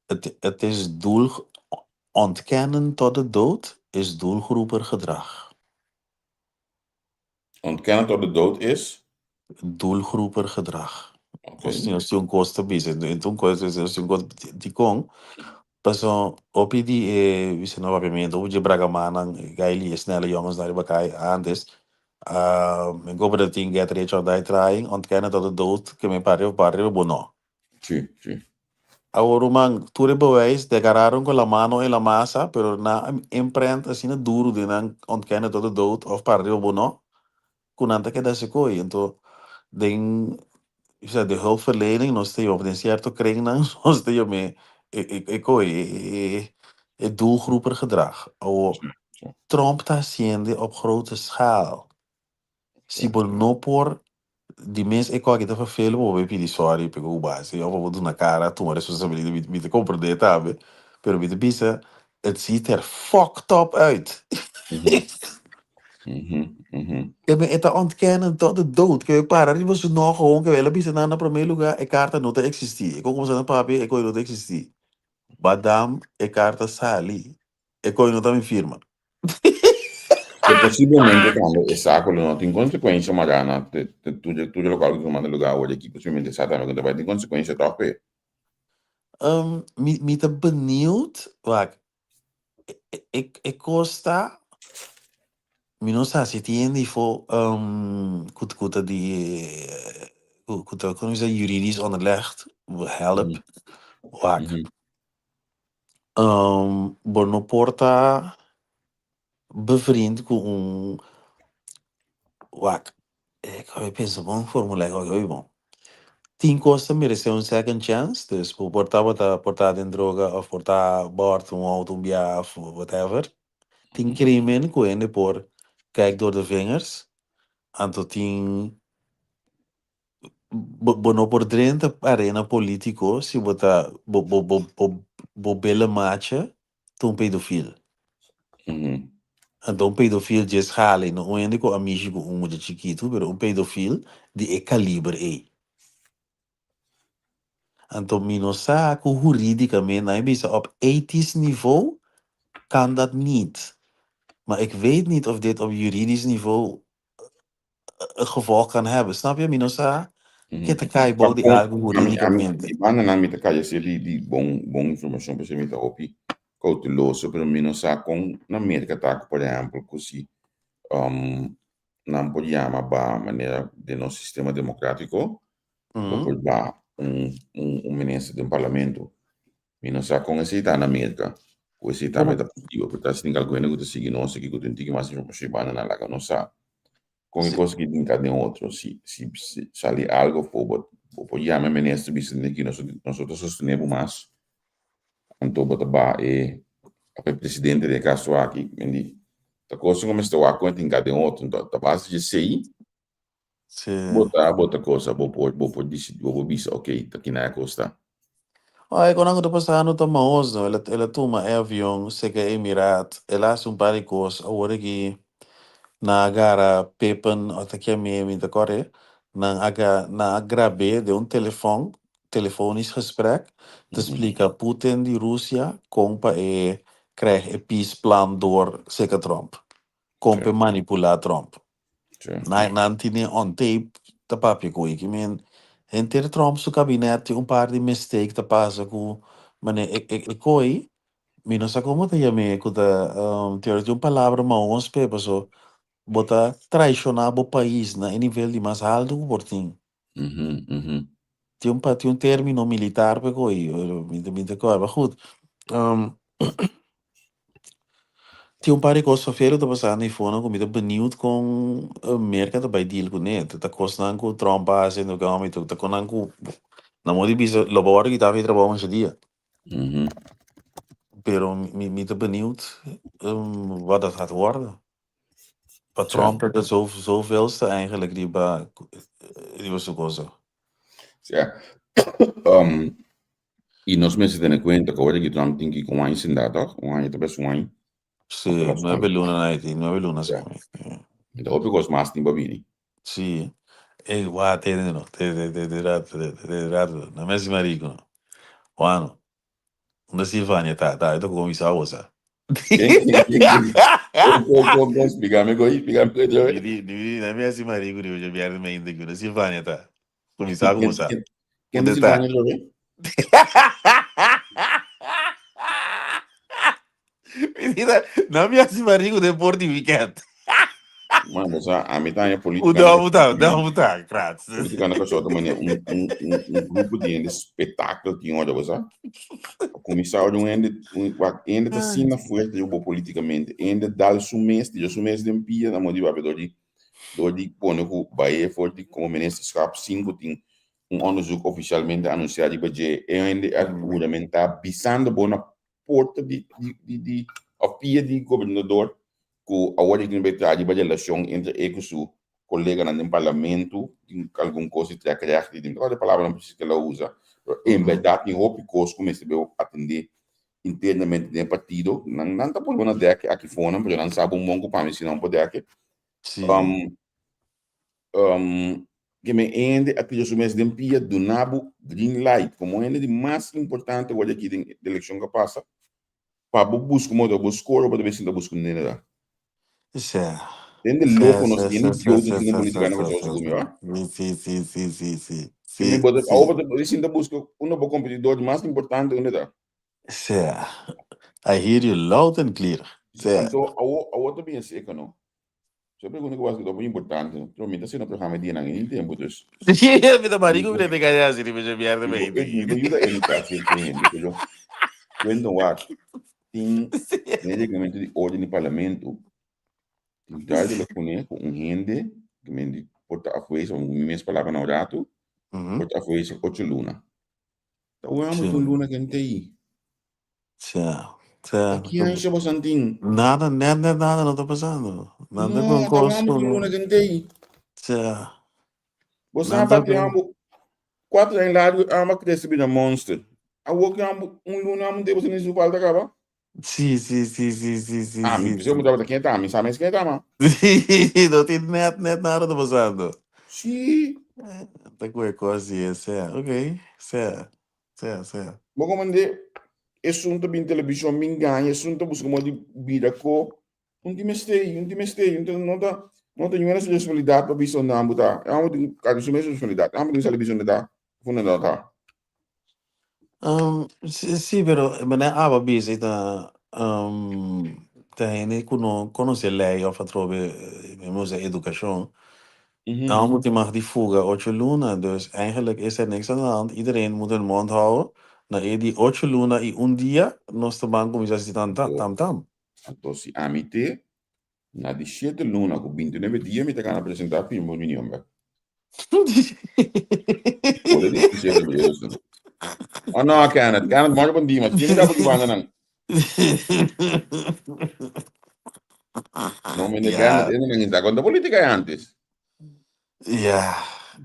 het het is doel ontkennen tot de dood is doelgroepengedrag. Ontkennen tot de dood is? Doelgroepengedrag. Nos tin nos tin un kos ta bisa, un kos nos tin un kos dikon paso hopi di e bisa na papiamentu hopi dje bragamannan gai e snelle jongens nan riba kai antes mi gobe dat tin get rich or die trying ontkennen tot de dood ke men para riba para riba bo no. Sí, sí. Awor ruman tur e bewijs te agarraron con la mano en la masa pero nan a imprent asina duro den nan ontkennen tot de dood of para riba bo no ku nan ta keda sekoi. Anto den osea de hulpverlening nos ta yama den sierto kringnan nos ta yama e e e koi e e e doelgroepengedrag. Awor Trump ta hasiende op grote schaal. Si bo no por di mes e kòki ta ferfelu bo bai pidi sòri p'e ku base òf bo duna kara tuma responsabilidat mi mi ta komprendé tambe pero mi ta bisa het ziet er fucked up uit. Ke men e ta ontkennen tot de dood ke para riba su nò gewoon ke el a bisa nan na promé lugá e karta no ta eksistí e kon kumsa na papia e koi no ta eksistí badam e karta sali e koi no ta mi firma. Que posiblemente tambe e saco lo no tin consecuencia mará na te te tur tur locual cu ta manda lugar awor aki posiblemente sa tambe cu ta bay tin consecuencia toch pe. Mi mi ta benieuwd wak e e e cos ta mi no sa si tin hende ifo cu cu ta di cu cu ta como se juridisch onderlegd help wak. Bo no por ta bevriend ku un wak e ka pensa bon formula e hopi bon. Tin kos ta meresé un second chance, dus bo por tabata por ta den droga òf por ta bòrt un outo un bia òf whatever. Tin krimen ku hende por kijk door de vingers, anto tin Bo bo no por drenta arena politico si bo ta bo bo bo bo bo bele mache ta un pedofil. Anto un pedofil djes hala y no un hende cu a mishi cu un mucha chikitu pero un pedofil di e caliber ey. Anto mi no sa cu huridicamente nan a bisa op ethisch niveau kan dat niet. Maar ik weet niet of dit op juridisch niveau. Gevolg kan hebben. Snap je? Mi no sa ke ta kai bou di algu hurídikamente. Di bandanan mi ta kaya si di di bon bon informashon p'esei mi ta hopi kouteloso pero mi no sa kon na Merka ta ku por ehèmpel ku si nan por yama ba manera den nos sistema demokratiko bo por ba un un minister den parlamento. Mi no sa kon esei ta na Merka ku esei tambe ta posibel pero ta si tin algun hende ku ta sigui nos aki ku tin tiki mas informashon di banda nan laga nos sa. Kon e kos aki tin ka den otro si si sali algo afó bo bo por yama e minister bisa den aki nos nos no ta sostené bo mas anto bo ta baha e òf e presidente den e kaso aki mendi ta kos ku mester wak kon e tin ka den otro anto ta base di esei bo ta bo ta cosa bo por bo por disidi bo por bisa ok ta kina e kos ta. Ay, kon nan ku ta pasando ta mahos no. El a el a tuma e avion seka Emiraat, el a hasi un par di kos, awor aki nan a gara Pippen o ta kiam'é mi ta kòrda, nan a nan a grab'é den un telefòn, telefonisch gesprek, ta splika Putin di Rusia kon pa e krijg e peace plan door seka Trump, kon pa e manipulá Trump. Nan nan tine on tape ta papia ku e. Ki men henter Trump su kabinet tin un par di mistake ta pasa ku mane e e e koi mi no sa komo ta yam'é ku ta tin ora tin un palabra mahos p'e paso bo ta traishoná bo pais na e nivel di mas altu ku por tin. Tin un tin un termino militar p'e koi mi ta mi ta kòrda maar goed. Tin un par di kos fafero ta pasando ei fonan ku mi ta beniut kon Merka ta bai deal kuné. Ta kosnan ku Trump a hasi en mi ta konan ku na modo di bisa lo bo wòrdu kitá for di trabou masha dia. Pero mi mi ta beniut wat dat gaat worden. Pa Trump ta de zoveelste eigenlijk riba riba su cosa. Ja. I nos mester tene kuenta ku awor ki Trump tin kiko un aña sintá tòg? Un aña ta bes un aña. Sí, nuebe luna na e tin, nuebe luna segun mi. Mi ta hopi kos mas tin pa bini. Sí. Ey, wak, tene no, te, te, te rato, te, te rato, no mester marico no. Juano, unda Silvania ta? Ta, e ta kuminsá gosa. Ken, ken, ken, ken? Kon, kon, kon, kon, splikami koi, splikami koi otra Mi di, mi di, no mester marico riba djabièrnè mainta aki, unda Silvania ta? Kuminsá gosa. Ken ta Silvania otra vez? Mira, no mi hasi marico den por di weekend. Man, o sea, a mi ta política. Uda buta, uda buta, krats. Política na kosho ta mane un un un un grupo di hende espetáculo tin ora, bosa. Kuminsá ora un hende un wak hende ta asina fuerte bo políticamente. Hende dal su mes, tira su mes den pia na modi papia dor di dor di pone ku bai for di komo ministerschap sin ku tin un onderzoek ofisialmente anunsiá riba dje. E hende a huramentá bisando bo na porta di di di di òf pia di gobernador ku awor e tin bai traha riba relashon entre e ku su koleganan den parlamento, tin algun kos di trèk règt di tin kòrda e palabranan presis ku el a usa, pero en bèrdat tin hopi kos ku mester bai atendé internamente den e partido. Nan nan ta pone bo na dèk aki fonan pero nan sa bon bon ku pa mi si nan por dèk. Ke men hende a tira su mes den pia duna bo green light komo hende di mas importante wòrdu aki den elekshon ku a pasa pa bo buska un moto bo score bo ta bai sinta buska un nene da. Hende loko nos tin hende idioto nos tin den politica na Kòrsou segun mi ba. Ke men bo ta awor bo ta bai sinta buska unda bo kompetidor di mas importante unda ta. I hear you loud and clear. Anto awor awor ta bin esei no. Su pregunta ku bo hasi ta muy importante. Pero mi ta haciendo programa e dianan en tempo, dus. Sí, mi ta marico mi ta pega ya así, mi vierde me. Mi bo yuda educa cierto hende, pero cuento wak, tin den reglamento di orden di parlamento, tin duidelijk pone ku un hende, ku men di por ta afwezig, mi mes palabra na un rato, por ta afwezig ocho luna. Ta wou un luna kente ei. Tja, tja. Ki ansha bosan tin? Nada, net net nada no ta pasando. Nan ta No, con ta cos wou cu un luna kente. Tja. Bosan Nan ta bati con ambo cuatro aña largo amo a crece bira monster. Awor ki ambo un luna amo te bosan ni su falta caba. Sí, sí, sí, sí, sí, sí, Ah, mi sí, pensé sí. ku tabata ken ta, mi sa mes ken ta ma. Sí, no tin net net nada ta pasando. Sí. Ta cu e cos di e sea. Ok, sea. Sea, sea. Bo komandé, esun ta bin televishon bin gaña, esun ta buska modo di bira ko. Un tin mester, un tin mester, un ta, no ta. No tin ninguna responsabilidat pa bisa unda bo ta. E homber tin ku su mes responsabilidat. E homber tin ku sali bisa unda ta of unda no ta. Si, pero meneer Abba bisa i ta ta hende ku no konosé lei òf atrobe mi usa edukashon. E homber tin mag di fuga ocho luna, dus eigenlijk is er niks aan de hand. Iedereen moet hun mond houden. Na e di ocho luna i un dia nos ta ban kuminsá si tam tam tam. Anto si ami te Na di shete luna ku bintinuebe dia mi ta gana presentá firma un union bek. Ora di shete mi Dios. Oh no, Kenneth, Kenneth morgen bon dia, mas mi ta di banda nan. No, meneer Kenneth, ene nan insa konta politica antes. Ja.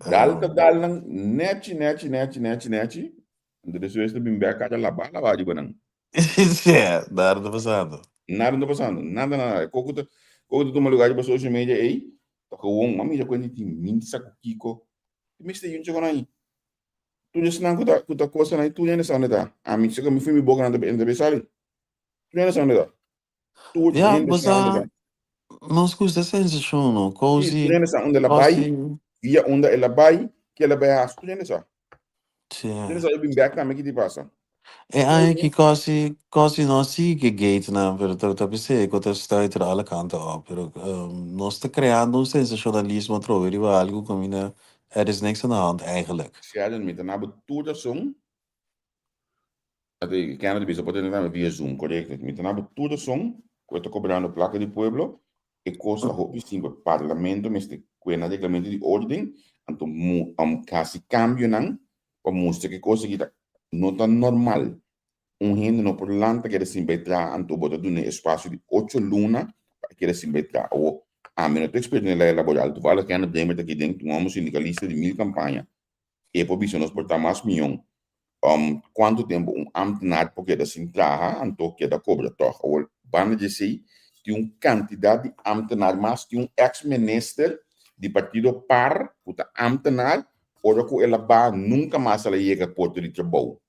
Dal ta dal nan nechi nechi nechi nechi nechi. Anto despues ta bin bek kada laba laba riba nan. Ja, nada ta pasando. Nada ta pasando, nada, nada. Koko ta, koko ta tuma lugar riba social media ei, ta gewoon, m'a mira kuenta di minsa ku kiko. Ti mester yuncha kon ai. Tur esnan ku ta, ku ta kosa nan, tur hende sa unda ta. Ami, seka mi fui mi boka nan ta, nan ta be sali. Tur hende sa unda ta. Tur Ja, hende sa unda bosa, ta. nos gusta sensashon, no? Sí, Kosi, tur hende sa unda el a bai, kosi, via unda el a bai, ke el a bai hasi, tur hende sa. sí. Tur hende sa, yo bin bek tambe ki ti pasa. E aña ki kasi kasi no a sigui ke gate nan pero ta ta p'esei ku ta stuiter alle kanten op pero nos ta kreando un sensacionalismo atrobe riba algu ku mina er is niks aan de hand eigenlijk. Sheldon, mi ta na bo tur rason. Ate Kenneth bisa por tene tambe via Zoom, korekto. Mi ta na bo tur rason ku e ta kobrando plaka di pueblo. E kos ta hopi simpel. Parlamento mester kue na reglamento di orden, anto mu hasi kambionan pa mustra ku e kos aki ta no ta normal. Un hende no por lanta keda sin bai traha, anto bo ta duna e espasio di ocho luna pa e keda sin bai traha. Awor, ami no ta eksperto den lei laboral. Toevallig Kenneth Bremer ta aki den, un hòmber sindikalista di mil kampaña. E por bisa nos por ta mas mion. Cuanto tempo un ambtenaar por keda sin traha anto keda cobra tog. Awor banda di esey tin un cantidad di ambtenaar mas tin un ex minister di partido par cu ta ambtenaar ora cu el a baha nunca mas el a yega puerto di trabou.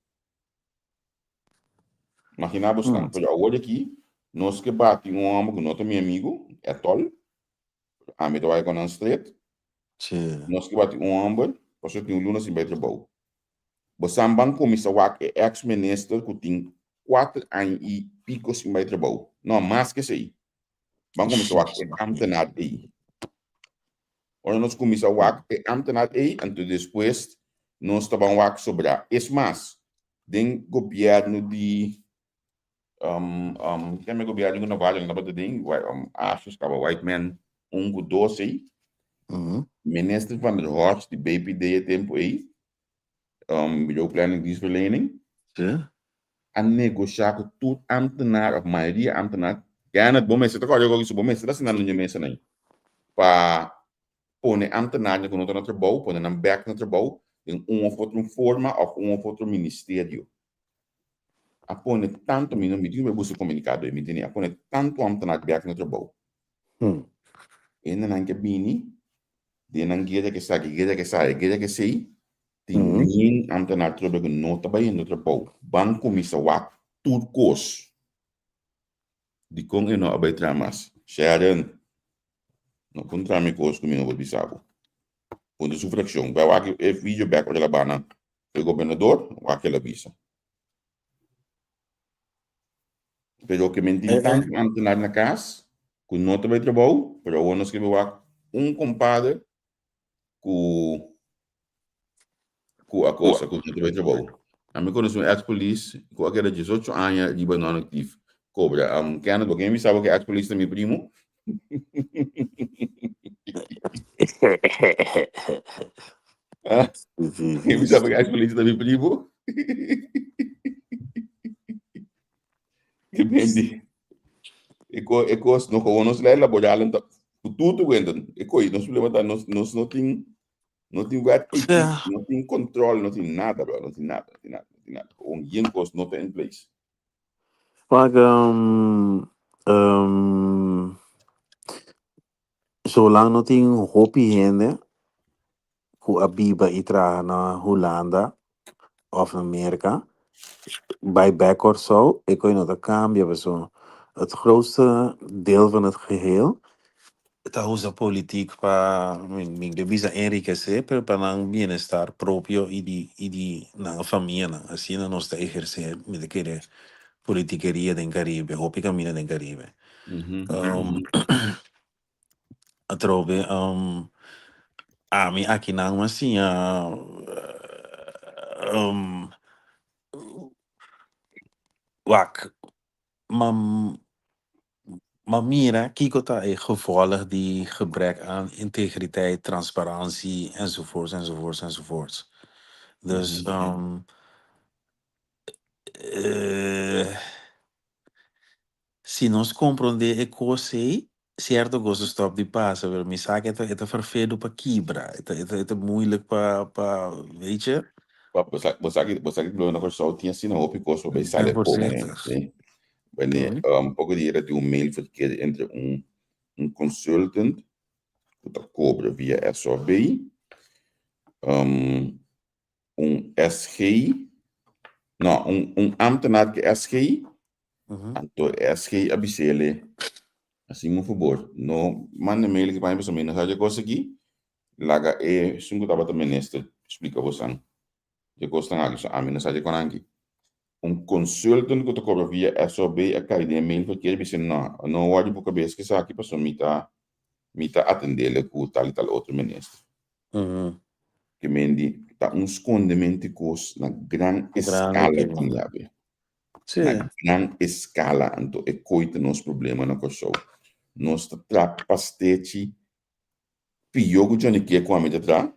Imagina bo stan. Pero awor aki nos ke bati un homber cu no ta mi amigo, Etol, ami ta bai cu nan stret. Sí. Nos ke bati un homber, pasobra tin un luna sin bai trabou. Bo san ban kuminsá wak e ex minister ku tin kuater aña i piko sin bai trabou. No, mas ke esei. Ban kuminsá wak e ambtenaar ei. Ora nos kuminsá wak e ambtenaar ei, anto despues nos ta ban wak sobrá. Es mas, den gobièrnu di ken me gobièrnu ku Navalny nan tabata den, Asjes kaba White Man un ku dos ei. Minister van der Horst di BPD e tempu ei, Bureau Planning Dienstverlening, a negoshá ku tur ambtenaar òf mayoria ambtenaar, Kenneth bo mester ta kòrda ku bo mester ta sinta na un mesa nan pa pone ambtenaarnan ku no ta na trabou, pone nan bèk na trabou den un òf otro forma òf un òf otro ministerio. A pone tantu, mi no mi tin ku bai buska komunikado ei, mi tene, a pone tantu ambtenaar bèk na trabou. Hendenan ke bini den nan guera ke esaki, guera ke esaya, guera ke esei, tin ningún ambtenaar trobe ku no ta bayendo trabou. Ban kuminsá wak tur kos. Dikon e no a bai traha mas? Sharon, no puntra mi kos ku mi no por bisa bo. Puntra su frakshon. Bai wak e video bèk ora el a bana e gobernador, wak el a bisa. Pero ke men tin tantu ambtenaar na kas ku no ta bai trabou, pero awor nos ke bai wak un kompadre ku ku a kosa ku no ta bai trabou. Ami konosé un ex polis ku a keda diesocho aña riba non-aktief kobra. Kenneth, bo ken bisa bo ku e ex polis ta mi primo? Ken bisa bo ku e ex polis ta mi primo? Depende. E ko e kos no gewoon nos lei laboral ta fututo wenten. E koi nos problema ta nos nos no tin no tin wet no tin control, no tin nada, bro, no tin nada, no tin nada, no tin nada. Gewoon yen kos no ta in place. Wak um, um, zolang no tin hopi hende ku a biba i traha na Hulanda of na Merka, bai bek Kòrsou, e koi no ta kambia pasobra het grootste deel van het geheel. Ta usa politiek pa, mi ke bisa enrikesé, pero pa nan bienestar propio i di nan famianan. Asina nos ta ehersé, mi ta kere, politikeria den Karibe, hopi kaminda den Karibe. Atrobe, ami akinan m'a siña wak, m'a mira kiko ta e gevolg di gebrek aan integriteit, transparantie, enzovoorts, enzovoorts, enzovoorts. Dus si nos komprondé e kos ei, sierto kos ta stòp di pasa, pero mi sa ku e ta ferfelu pa kibra, e ta moeilijk pa, weet je? Bo sa ku na Kòrsou tin asina hopi kos pa bai sali pone, Voorzichtig. sí. Wanneer poko dia tin un mail verkeer entre un consultant ku ta kobra via SOB, un SG, no, un ambtenaar ku SG, anto SG a bis'é asina: "Un fabor, no manda mail ku pa mi, pasobra mi no sa e kos aki, laga esun ku tabata minister splika boso e kosnan aki, so ami no sa e kosnan aki." Un consultant ku ta kobra via SOB a kai den mail verkeer, bisa: "No, no wòrdu bo kabes ku esaki, pasobra mi ta atendé ku tal i tal otro minister." Ke men di ta un skondemento di kos na gran eskala Grandi. Tin yabe. Na gran eskala, anto e koi ta nos problema na Kòrsou. Nos ta traha pastechi pió ku Johnny Cake ku ami ta traha.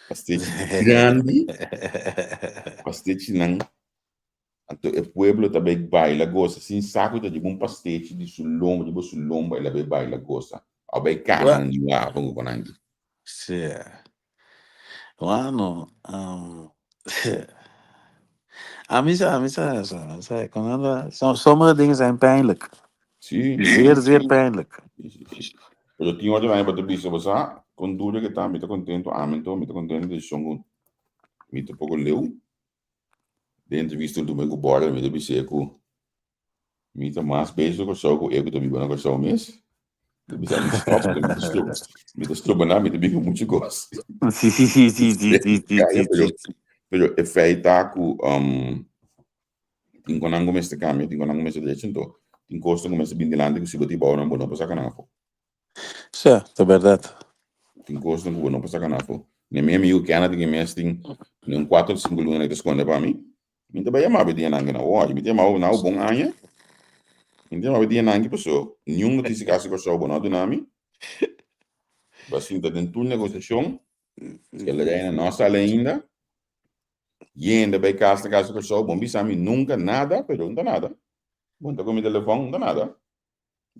Pastechi grandi, pastechinan, anto e pueblo ta bai baila gosa sin sa ku ta riba un pastechi di su lomba, riba su lomba el a bai baila gosa. A bai kana nan di wapa ku konan aki. Sí. Bueno, a mi sa, sommige dingen zijn pijnlijk. Zeer, zeer pijnlijk. Sí. Pero tin otro aña pa bisa, bo sa, kon duro ku ta, mi ta kontentu, amen to, mi ta kontentu desishon ku mi ta poko leu. Den entrevista último ku Border, mi ta bis'é ku mi ta mas bezig ku Kòrsou ku e ku ta biba na Kòrsou mes. Mi ta bisa mi stop, mi ta stroba na, mi ta biba muchu kos. Sí, sí, sí, sí, sí, sí, sí, Kaya, sí, sí. Pero e feit ta ku tin konan ku mester kambia, tin konan ku mester drecha, anto tin kosnan ku mester bin dilanti ku si bo tin bou nan bo no por saka nan afó. Sí, ta bèrdat. Tin kosnan ku bo no por saka nan afó. Ne mi amigu Kenneth tin mes tin un 4 o 5 luna ta skonde pa mi. Mi ta bai yama bo dianan ki na wòri. Mi ta yama bo na bon aña. Mi ta yama bo dianan ki paso niun notisia kasi Kòrsou bo no a duna mi. Bo a sinta den tur negosiashon. El reina no a sali ainda. Yenda bai kas na kas di Kòrsou. Bo no bisa mi nunka nada, pero no ta nada. Bo no ta ku mi telefòn, no ta nada.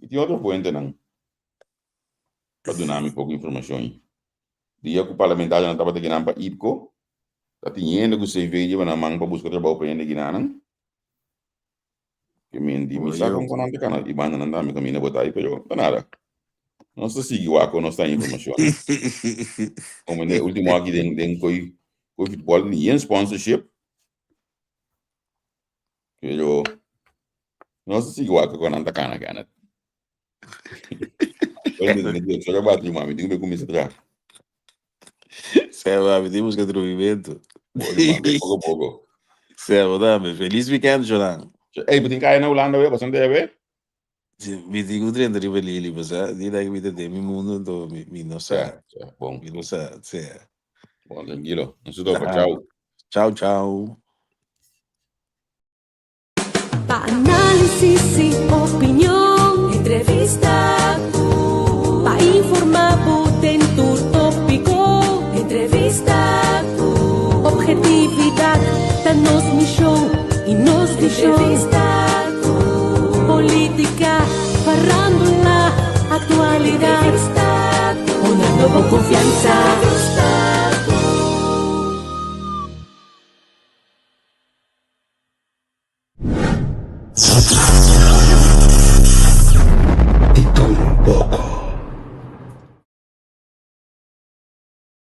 I tin otro fuentenan pa duna mi poko informashon. Dia ku parlamentarionan tabata kinan pa IPKO, ta tin hende ku CV lleva nan man pa buska trabou pa hende kinanan. Ke men di mi sa kon nan ta kana i bandanan tambe kaminda bo ta ai, pero ta nada. Nos ta sigui wak ku nos ta informashon. Komo den ultimo aki den koi futbòl ni yen sponsorship. Pero nos ta sigui wak ku nan ta kana kana. Só bati mami, tin ku kuminsá traha. Seba, mi tin buska drumimento. Mami, poko poko. Seba, dame. Feliz weekend, Jonan. Ei, bo tin kaya na Hulanda we, bastante we? Mi tin ku 30 riba Lili, basta. Di dat mi ta den mi mundo, anto mi no sa. Ja, bon. Mi no sa, sí. Bon, trankilo. Nos topa, ciao. Ciao, ciao. Pa análisis i opinion, Entrevista. Pa informá den tur tópiko, Entrevista. Ophetividat ta nos mishon i nos vishon. Entrevista. Polítika, farándula, aktualidat. Entrevista. Dunando konfiansa. Entrevista.